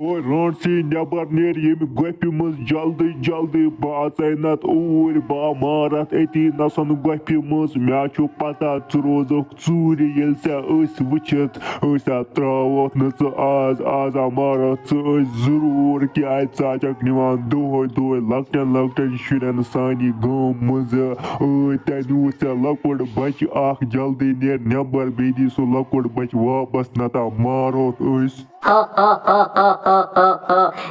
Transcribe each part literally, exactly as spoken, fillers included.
اوے رانٹسی، نٮ۪بر نیر ییٚمہِ گۄپھِ منٛز جلدی جلدی، بہٕ اژے نتہٕ اوٗرۍ، بہٕ مارتھ أتی نسن گۄپھِ منٛز۔ مےٚ چھُ پتہ ژٕ روزکھ ژوٗرِ، ییٚلہِ ژےٚ أسۍ وٕچھِتھ أسۍ ہا ترٛاوتھ نہٕ ژٕ آز، آز ہا مارتھ ژٕ أسۍ ضروٗر، کیٛازِ ژٕ ہا چھکھ نِوان دۄہے دۄہے لۄکٹٮ۪ن لۄکٹٮ۪ن شُرٮ۪ن سانہِ گامہٕ منٛزٕ۔ ٲدۍ تہِ نیوٗتھ ژےٚ لۄکُٹ بچہِ اکھ، جلدی نیر نٮ۪بر، بیٚیہِ دی سُہ لۄکُٹ بچہِ واپس، نتہٕ ہا ماروتھ أسۍ۔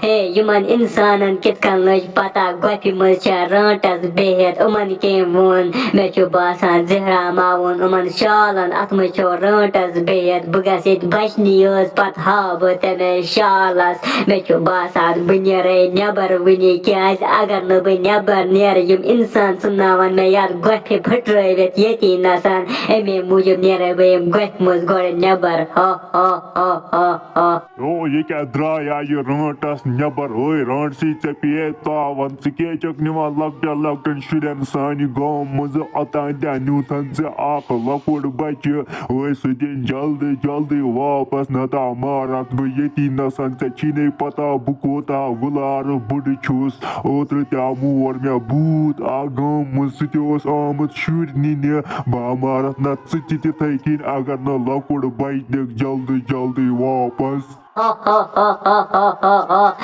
ہے، یِمن اِنسانن کِتھ کٔنۍ لٔج پتہ گۄپھِ منٛز چھےٚ رٲنٹس بِہِتھ؟ یِمن کٔمۍ ووٚن؟ مےٚ چھُ باسان زہرا ما ووٚن یِمن شالن، اتھ منٛز چھو رٲنٹس بِہِتھ۔ بہٕ گژھٕ ییٚتہِ بچنہِ یٲژ، پتہٕ ہاوٕ بہٕ تٔمِس شالس۔ مےٚ چھُ باسان بہٕ نیرے نٮ۪بر وُنی، کیٛازِ اگر نہٕ بہٕ نٮ۪بر نیرٕ، یِم اِنسان ژھٕنناون مےٚ یتھ گۄپھِ پھٕٹرٲوِتھ ییٚتی نسن۔ اَمے موٗجوٗب نیرے بہٕ ییٚمہِ گۄپھِ منٛز گۄڈٕ نٮ۪بر۔ ہا ہا ہا ہا ہا۔ او، یہِ کیٛاہ درٛایا یہِ رٲنٹس نٮ۪بر؟ اوے رٲنٹسی، ژےٚ پیٚیے تاوان، ژٕ کیٛازِ چھکھ نِوان لۄکٹٮ۪ن لۄکٹٮ۪ن شُرٮ۪ن سانہِ گامہٕ منٛزٕ؟ اوٚتام تہِ نیوٗتھن ژےٚ اکھ لۄکُٹ بچہِ۔ اوے سُہ دِن جلدی جلدی واپس، نتہٕ ہا مارتھ بہٕ ییٚتی نسن۔ ژےٚ چھیی نَے پتہ بہٕ کوتاہ وُلارٕ بُڈٕ چھُس۔ اوترٕ تہِ آو مور مےٚ بوٗت اکھ گامہٕ منٛز، سُہ تہِ اوس آمُت شُرۍ نِنہِ۔ بہٕ ہا مارتھ نتہٕ ژٕ تہِ تِتھے کٔنۍ، اگر نہٕ لۄکُٹ بچہِ دِکھ جلدی جلدی واپس۔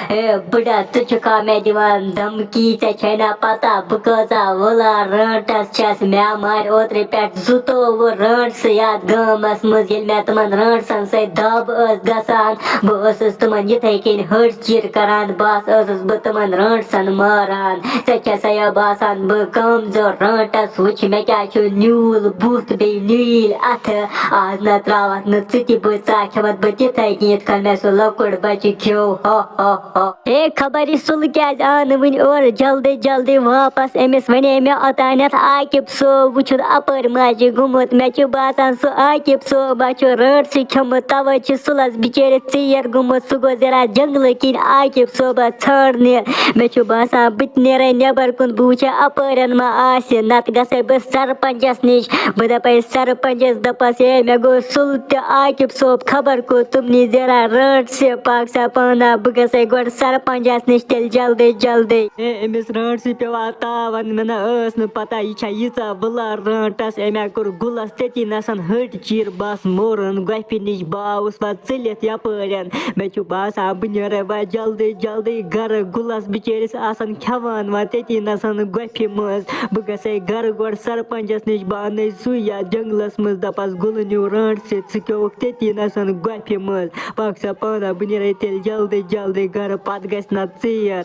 ہے بٕڈا، ژٕ چھُکھا مےٚ دِوان دھمکی؟ ژےٚ چھے نا پتہ بہٕ کۭژاہ وُلار رٲنٹس چھَس؟ مےٚ مارِ اوترٕ پٮ۪ٹھ زٕتووُہ رٲنٹسہٕ یتھ گامس منٛز۔ ییٚلہِ مےٚ تِمن رٲنٹسن سۭتۍ دب ٲس گژھان، بہٕ ٲسٕس تِمن یِتھے کٔنۍ ہٕڑ چیٖر کران، بس ٲسٕس بہٕ تِمن رٲنٹسن ماران۔ ژےٚ چھےٚ سا یا باسان بہٕ کمزور رٲنٹس؟ وٕچھ مےٚ کیٛاہ چھُ نیوٗل بُتھ بیٚیہِ نیٖلۍ اتھٕ۔ آز نہ ترٛاوتھ نہٕ ژٕ تہِ بہٕ، ژٕ کھٮ۪متھ بہٕ تِتھے کٔنۍ یِتھ کٔنۍ مےٚ سُہ لۄکُٹ بچہِ کھیوٚو۔ ہا ہا ہا۔ ہے خبر یہِ سُلہٕ کیٛازِ آو نہٕ وٕنہِ اورٕ جلدی جلدی واپس؟ أمِس ونے مےٚ اوٚتانٮ۪تھ عاقب صٲب وٕچھُن اپٲرۍ ما چھِ گوٚمُت۔ مےٚ چھُ باسان سُہ عاقب صٲب ما چھُ رٲنٹسٕے کھیوٚمُت، توے چھِ سُلس بِچٲرِس ژیر گوٚمُت۔ سُہ گوٚو ذرا جنگلہٕ کِنۍ عاقب صٲبس ژھانٛڈنہِ۔ مےٚ چھُ باسان بہٕ تہِ نیرے نٮ۪بر کُن، بہٕ وٕچھے اپٲرٮ۪ن ما آسہِ، نتہٕ گژھے بہٕ سرپنچس نِش۔ بہٕ دپے سرپنچس، دپس، ہے مےٚ گوٚو سُلہٕ تہِ عاقب صٲب خبر کوٚت، تِم نی ذرا رٲنٹسہِ، پاک سا پانا، بہٕ گژھے گۄڈٕ سرپنچس نِش تیٚلہِ جلدی جلدی۔ ہے أمِس رٲنٹسہِ پیوٚو آز تاوان، مےٚ نہ ٲس نہٕ پتہ یہِ چھا ییٖژاہ وُلار رٲنٹس۔ أمۍ ہا کوٚر گُلس تٔتی نسن ہٕٹۍ چیٖر، بس مورُن گۄپھِ نِش۔ بہٕ آوُس وۄنۍ ژٔلِتھ یپٲرٮ۪ن۔ مےٚ چھُ باسان بہٕ نیرے وۄنۍ جلدی جلدی گرٕ۔ گُلس بِچٲرِس آسان کھٮ۪وان وۄنۍ تٔتی نسن گۄپھِ منٛز۔ بہٕ گژھے گرٕ گۄڈٕ سرپنچس نِش، بہٕ انَے سُے یتھ جنگلس منٛز، دپس، گُلہٕ نیوٗ رٲنٹسہِ، ژٕ کھیوٚوُکھ تٔتی نسن گۄپھِ منٛز۔ پکھ سا پانہ، بہٕ نیرے تیٚلہِ جلدی جلدی گرٕ، پتہٕ گژھِ نہ ژیر۔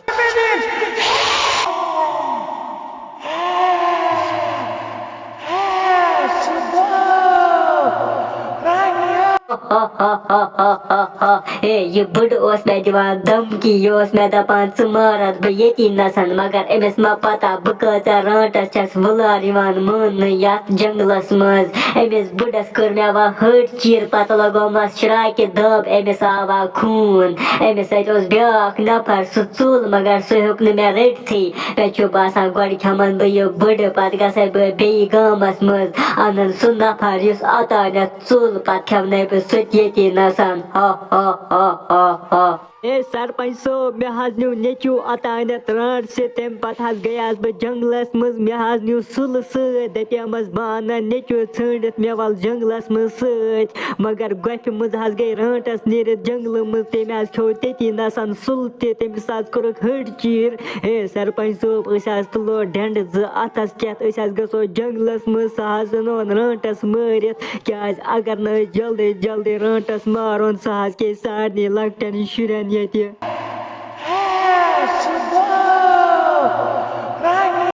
ہے، یہِ بٕڈٕ اوس مےٚ دِوان دھمکی، یہِ اوس مےٚ دپان، ژٕ مارتھ بہٕ ییٚتی نسن، مگر أمِس ما پتہ بہٕ کۭژاہ رٲنٹس چھَس وُلار یِوان ماننہٕ یتھ جنگلس منٛز۔ أمِس بٕڈس کٔر مےٚ وۄنۍ ہٕڑ چیٖر، پتہٕ لگومس شراکہِ دب، أمِس آو وۄنۍ خوٗن۔ أمِس سۭتۍ اوس بیٛاکھ نفر، سُہ ژوٚل، مگر سُہ ہیوٚک نہٕ مےٚ رٔٹتھٕے۔ مےٚ چھُ باسان، گۄڈٕ کھٮ۪من بہٕ یہِ بٕڈٕ، پتہٕ گژھے بہٕ بیٚیہِ گامس منٛز، انن سُہ نفر یُس اوتانٮ۪تھ ژوٚل، پتہٕ کھٮ۪منے بہٕ سُہ تہِ ییٚتی نسن۔ ہا ہا ہا ہا ہا۔ اے سرپنچ صٲب، مےٚ حظ نیوٗ نیٚچوٗ اوتانٮ۪تھ رانٛٹسہِ، تَمہِ پتہٕ حظ گٔیاس بہٕ جنگلس منٛز، مےٚ حظ نیوٗ سُلہٕ سۭتۍ، دپیمس بہٕ انن نیٚچوٗ ژھٲنٛڈِتھ مےٚ ول جنگلس منٛز سۭتۍ۔ مگر گۄپھِ منٛز حظ گٔے رانٛٹس نیٖرِتھ جنگلہٕ منٛز، تٔمۍ حظ کھیوٚو تٔتی نسن سُل تہِ، تٔمِس حظ کوٚرُکھ ہٕڑ چیٖر۔ ہے سرپنچ صٲب، أسۍ حظ تُلو ڈنڈٕ زٕ اتھس کٮ۪تھ، أسۍ حظ گژھو جنگلس منٛز، سُہ حظ ژھٕنون رانٛٹس مٲرِتھ، کیازِ اگر نہٕ أسۍ جلدی جلدی رانٛٹس مارون، سُہ حظ کھیٚیہِ سارنٕے لۄکٹٮ۪ن شُرٮ۪ن ییٚتہِ۔